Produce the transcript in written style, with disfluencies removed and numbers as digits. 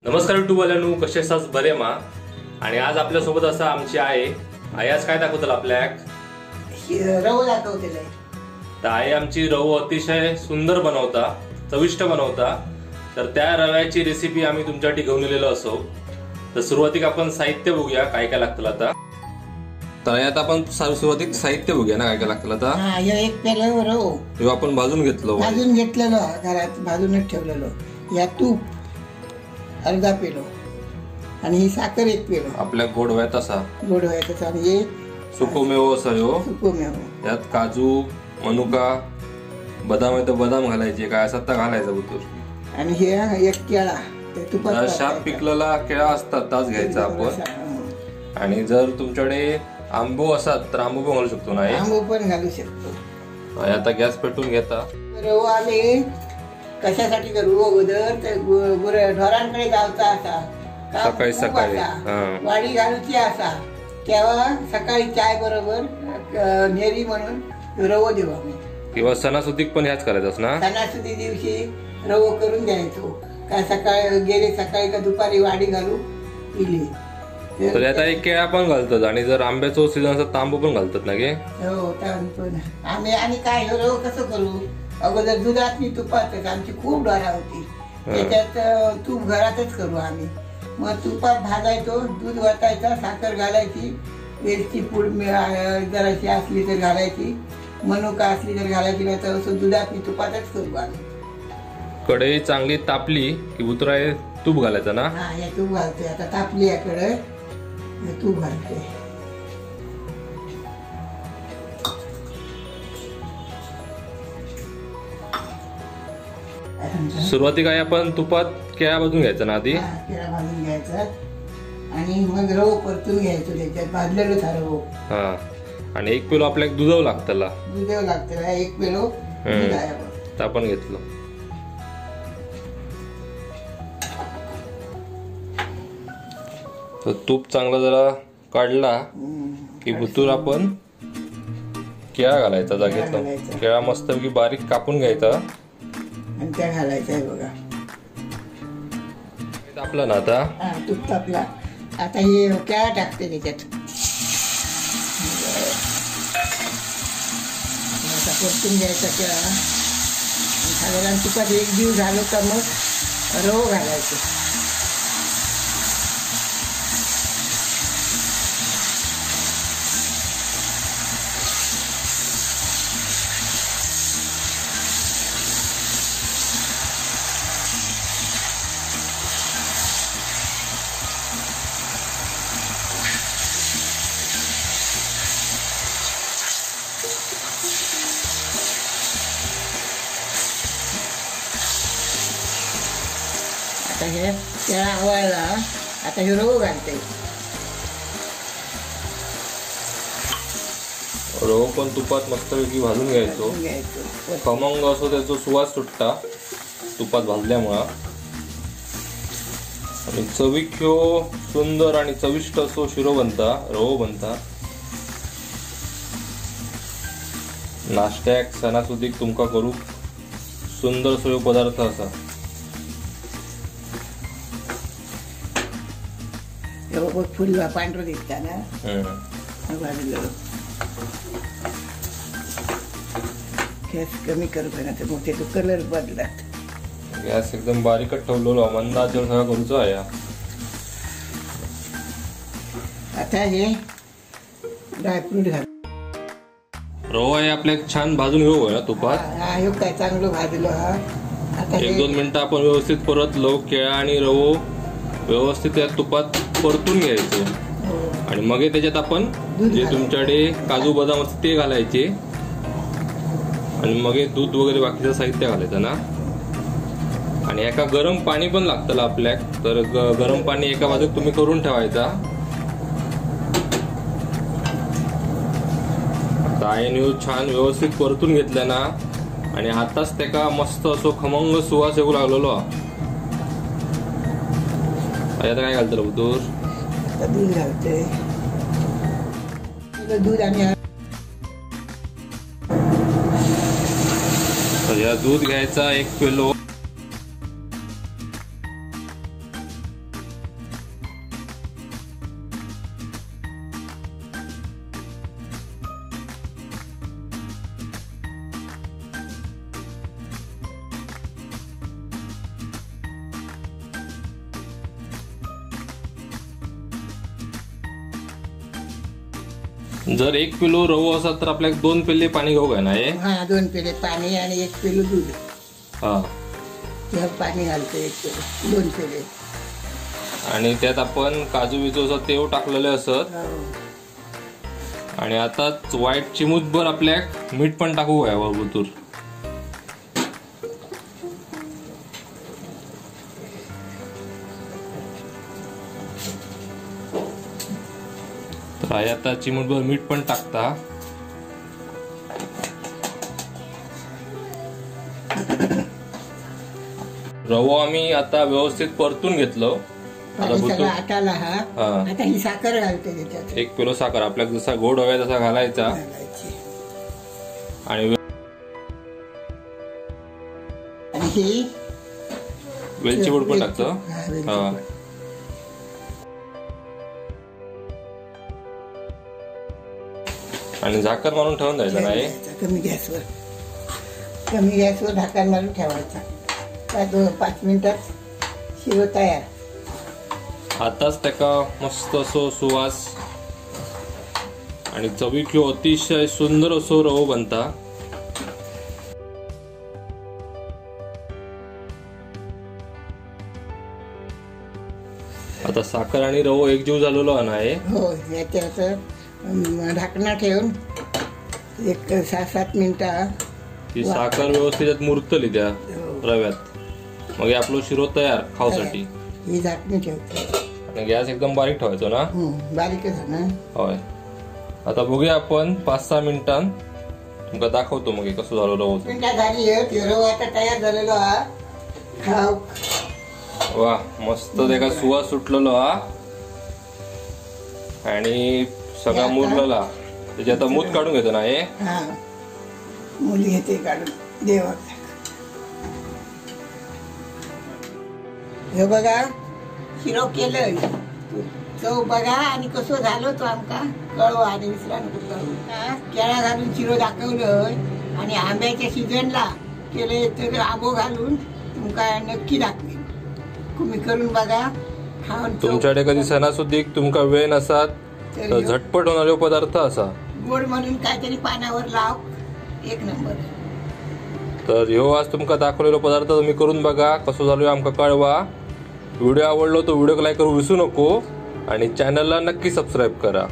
नमस्कार युट्यूब वाल्यांनो, कसे असास? बरे मा. आणि आज आपल्या सोबत असा आमची आई. आई आज काय दाखवतल आपल्याक? रवो दाखवतले. तर आई आमची रवो अतिशय सुंदर बनवता, चविष्ट बनवता. तर त्या रव्याची रेसिपी आम्ही तुमच्यासाठी घेऊन आलेलो असो. तर सुरुवातीक आपण साहित्य बघूया काय काय लागतं आता. तर आता आपण सुरुवातीक साहित्य बघूया ना काय काय लागतं आता. हा, हे एक पेलो रवो हे आपण भाजून घेतलो, भाजून घेतलेलो घरात भाजूनच ठेवलेलो. या तूप अर्धा पेलो आणि ही साखर एक पेलो, आपल्या गोड व्हाय तसा, गोड व्हाय तसा. आणि हे सुकोमेवो असो, सुकोमेवो. यात काजू, मनुका, बदाम आहे तर बदाम घालायचे, काय असतात तर घालायचं बुतूर. आणि हे एक केळा, ते तुपात शाप पिकलेला केळा असतात ताच घ्यायचा आपण. आणि जर तुमच्याकडे आंबो असतात तर आंबो पण घालू शकतो ना, आंबो पण घालू शकतो. आणि आता गॅस पेटून घेता. रवो आम्ही कशासाठी करू अगोदर तर ढोरांकडे जावचा असा सकाळी सकाळी वाडी घालूची असा, तेव्हा सकाळी चाय बरोबर नेरी म्हणून रवो देऊ आम्ही. किंवा सणासुदीक पण ह्याच करायचं ना, सणासुदी दिवशी रवो करून द्यायचो. का सकाळी गेले सकाळी का दुपारी वाडी घालू इली. तर आता एक केळा पण घालतात आणि जर आंब्याचो सीझन असतो तांबू पण घालतात ना गे. हो पण आम्ही. आणि काय रवो कसं करू अगोदर दुधात मी तुपातच, आमची खूप डोरा होती त्याच्यात तूप घरातच करू आम्ही. मग तुपात भाजायचो, दूध वतायचा, साखर घालायची, वेलची पूड जराशी असली तर घालायची, मनुका असली तर घालायची, नाही तर असं दुधात मी तुपातच करू आम्ही. कढई चांगली तापली की उतराय तूप घालायचं ना. हा, हे तूप घालते आता, तापली आहे कढई, तूप घालते. सुरुवाती काय आपण तुपात केळा भाजून घ्यायचा ना आधी. केळा भाजून घ्यायचा आणि मग रवो परतून घ्यायचो त्याच्यात, भाजलेलो था रवो. हा, आणि एक पेलो आपल्याला दुधव लागतला, दुधव लागतला एक पेलो दूध आहे आपण आपण घेतलं. तर तूप चांगला जरा काढला की भुतूर आपण केळा घालायचा. जागेतला केळा मस्तपैकी बारीक कापून घ्यायचा आणि त्या घालायचं आहे बघा. तापला ना आता, तूप तापला, आता हे केळा टाकते त्याच्यात. आता परतून घ्यायचा केळा आणि साधारण तुपात एक जीव झालो का मग रवो घालायचं. आता हे केळा आवळला, आता हे रवो घालते. रवो पण तुपात मस्तपैकी भाजून घ्यायचो, खमंग असो त्याचो सुवास सुटता तुपात भाजल्यामुळं. आणि चवीक ह्यो सुंदर आणि चविष्ट असो शिरो बनता, रवो बनता. नाश्त्याक सणासुदीक तुमका करू सुंदर असो पदार्थ असा. फुल पांढरं दिसता ना भाजलेलं. गॅस कमी करू ना तर मग त्याचा कलर बदलत. गॅस एकदम बारीकच ठेवलेलो, मंद आचेवर सगळं करूचो आहे. आता हे ड्रायफ्रूट घाल. रवा हे आपल्या छान भाजून घेऊ ना तुपात. हा, हे काय चांगलं भाजलो. हा, आता एक दोन मिनिटं आपण व्यवस्थित परतलो. केळा आणि रवो व्यवस्थित त्या तुपात परतून घ्यायचो. आणि मग त्याच्यात आपण जे तुमच्याकडे काजू बदाम असते ते घालायचे आणि मग दूध वगैरे बाकीचं साहित्य घालायचं ना. आणि एका गरम पाणी पण लागतं आपल्याक, तर गरम पाणी एका बाजूक तुम्ही करून ठेवायचा. आता आईने छान व्यवस्थित परतून घेतलं ना आणि आताच त्याका मस्त असो खमंग सुवास येऊ लागलेलो. आता काय घालतो दूध? आता दूध घालते, दूध. आणि तर या दूध घ्यायचा एक किलो. जर 1 किलो रवो असा तर आपल्याक 2 पेले पाणी घेऊ काय ना? हा 2 पेले पाणी आणि 1 पेलो दूध. हा पाणी घालतो 1 पेलो 2 पेले. आणि त्यात आपण काजू बिजू असं तेव टाकलेले असत. आणि आता वाईट चिमूटभर आपल्याक मीठ पण टाकू काय वरतून. तर आता चिमूटभर मीठ पण टाकता. रवो आम्ही आता व्यवस्थित परतून घेतलं. आटाला हा आता ही साखर घालते त्याच्यात. 1 किलो साखर आपल्याला जसा गोड हवा तसा घालायचा. आणि ही वेलची पूड पण टाकतो. हा आणि झाकण मारून ठेवून द्यायचं नाही, कमी गॅसवर. कमी गॅसवर झाकण मारून ठेवायचा. 5 मिनिटात शिरो तयार. आताच त्याका मस्त असो सुवास आणि चवीक अतिशय सुंदर असो रवो बनता. आता साखर आणि रवो एकजीव झालेलो आहे. हो याच्यात ढाकणा ठेवून एक 6-7 मिनिटं ती साखर व्यवस्थित मुरतली त्या रव्यात. मग आपलो शिरो तयार खाऊसाठी. ही झाकणी ठेवते आणि गॅस एकदम बारीक ठेवायचो ना? बारीकच ना. होय. आता बघूया आपण 5-6 मिनिटां तुमका दाखवतो मग कसं झालं रवो. मिनिटं झाली रवो आता तयार झालेलो हा. खाऊ. वा मस्त त्याका सुवास सुटलेलो हा आणि सगळा मुरलेला. त्याची आता मूत काढून घेतो ना हे? हा मुली घेते काढून देवा. हे बघा शिरो केलं, चव बघा आणि कसं झालं तो आमका कळवा आणि विसरा नको कळवू. केळा घालून शिरो दाखवलं आणि आंब्याच्या सीजनला केले तर आंबो घालून तुमका नक्की दाखवेन. तुम्ही करून बघा खाऊन. तुमच्याकडे कधी सणासुदीक तुमका वेळ नसत तर झटपट होणारे पदार्थ असा गोड म्हणून काहीतरी पानावर लाव, एक नंबर. तर ह्यो आज तुमका दाखवलेलो पदार्थ तुम्ही करून बघा, कसो झालो आमका कळवा. व्हिडिओ आवडलो तो व्हिडिओ लाईक करू विसरू नको आणि चॅनलला नक्की सबस्क्राईब करा.